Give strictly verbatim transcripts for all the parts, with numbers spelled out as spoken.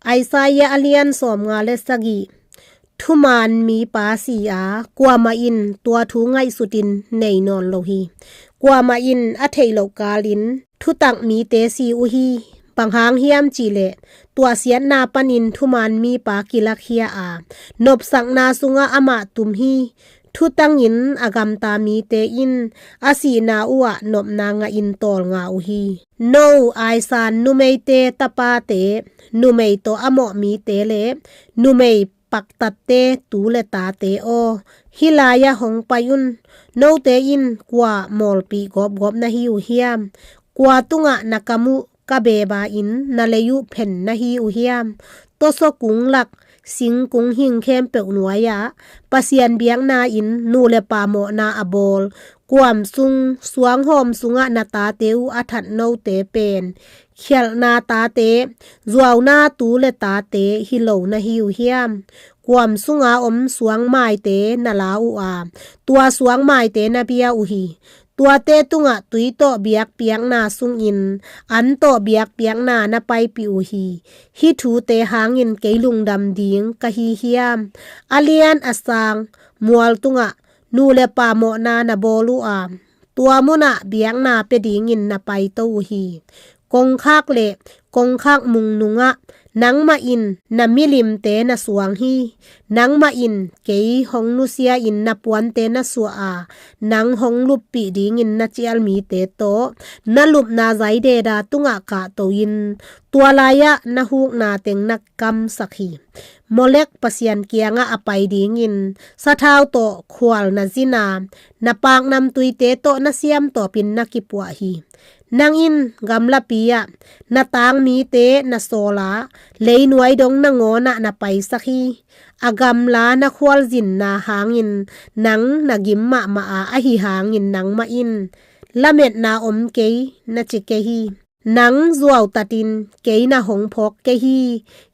Isaiah a lian sawmnga le sagih. Thuman mipa si a, kuamah in tua thu ngaihsutin nei nawn lo hi. Kuamah in a theih loh kalin thutak mite si uh hi. Bang hang hiam cihleh, tuahsiatna panin thuman mipa kilakkhia a, nopsakna sungah amah tum hi. Thutangin a gamta mite in a sihna uhah nopna ngahin tawlnga uh hi. No aisan numeite tapate, numei tawh a mawh mite le numei paktatte tu le tate aw, hih lai-ah hong pai un. Note in kua mawlpih gawpgawp na hi uh hiam? Kua tungah na kam uh ka beba in na lei uh phen na hi uh hiam? Tawsaw kung lak, singkung hing khempeuh nuai-ah Pasian biakna in nu le pa mawhna a bawl kuam sung suanghawm sungah na tate uh a that note pen khialhna tate, zuauna tu le tate hi lo na hi uh hiam? Kuam sunga om suangmaite na la uh a, tua suangmaite na bia uh hi. Tuate tungah tui tawh biakpiakna sungin an tawh biakpiakna na paipih uh hi. Hih thute hangin kei lungdam ding ka hi hiam? A lian a sang mual tungah nu le pa mawhna na bawl uh a, tua munah biakna pia dingin na paito uh hi. Kongkhak le kongkhak mungnungah nangmah in na milimte na suang hi. Nangmah in kei hong nusia in na puante na suah a, nang hong luppih dingin na cial mite tawh na lupna zaideda tungah kahto in, tua lai-ah na hukna teng na kamsak hi. Molek pasian kiangah a pai dingin sathau tawh khual na zin a, na paknamtuite tawh na siamtawpin na kipuah hi. Nang in gamlapi-ah na tang mite na sawl a, leinuai dong nangawnah na paisak hi. A gamla na khualzinna hangin nang na gim mahmah a, ahi hangin nangmah in lametna om kei na ci kei hi. Nang zuautatin kei na hong phawk kei hi.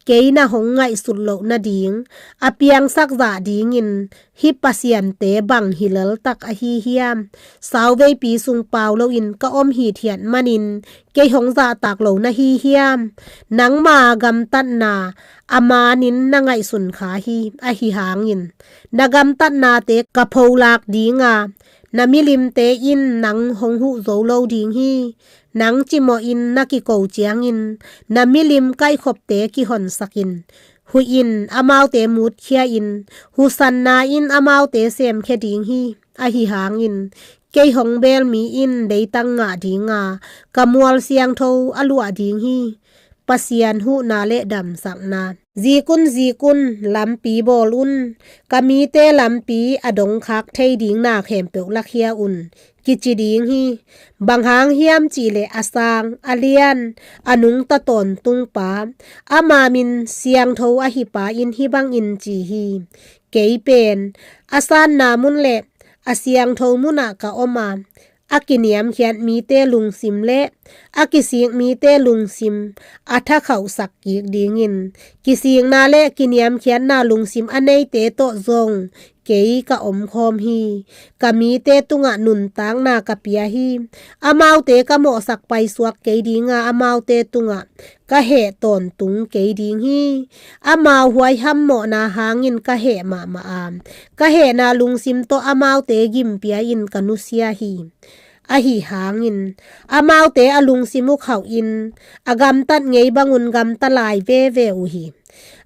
Kei na hong ngaihsut loh nading a piangsak zah dingin hih pasiante bang hi laltak ahi hiam? Sauveipi sung pau loin ka om hithiat manin kei hong zahtak lo na hi hiam? Nangma gamtatna a manin na ngaihsun kha hi. Ahi hangin na gamtatnate ka pholak ding a, na milimte in nang hong huh zo lo ding hi. Nang cimawhin na kiko ciangin na milim kaihkhopte kihonsakin, huhin amaute mutkhia-in, husanna in amaute semkhia ding hi. Ahi hangin kei hong beel mi in leitang ngah ding a, ka mual siangtho a luah ding hi. Pasian huhna le damsakna. Zikun zikun lampi bawl un, ka mite lampi a dongkhak thei ding na khempeuh lakhia un, kici ding hi. Bang hang hiam cihleh a sang, a lian, a nungta tawntungpa, ama min siangtho ahipa in hih bangin ci hi. Kei pen a sanna mun le a siangtho munah ka om a, a kiniamkhiat mite lungsim le a kisik mite lungsim a thakhauhsak kik dingin, kisikna le kiniamkhiatna lungsim a neite tawh zong kei ka omkhawm hi. Ka mite tungah nuntakna ka pia hi. Amaute ka mawhsak paisuak kei ding a, amaute tungah ka heh tawntung kei ding hi. Amau huaiham mawhna hangin ka heh mahmah a, ka hehna lungsim tawh amaute gimpia in ka nusia hi. Ahi hangin amaute a lungsim uh khauhin a gamtat ngei bangun gamta lai veve uh hi.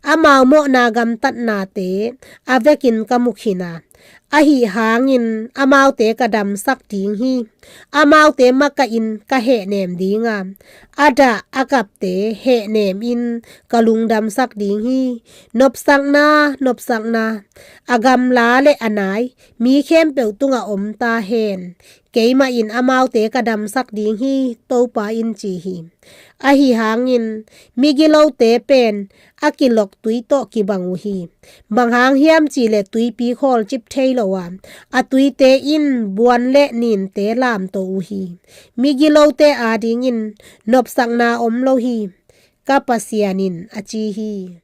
Amau mawhna gamtatnate a vekin ka mukhin a, ahi hangin amaute ka damsak ding hi. Amaute makahin ka hehnem ding a, a dah a kapte hehnemin ka lungdamsak ding hi. Nopsakna, nopsakna, a gamla le a nai mi khempeuh tungah om ta hen. Keimah in amaute ka damsak ding hi, Topa in ci hi. Ahi hangin migilote pen a kilok tui tawh kibang uh hi. Bang hang hiam cihleh tuipi khawlcip thei lo a, a tuite in buan le ninte lamto uh hi. Migilote adingin nopsakna om lo hi, ka Pasian in a ci hi.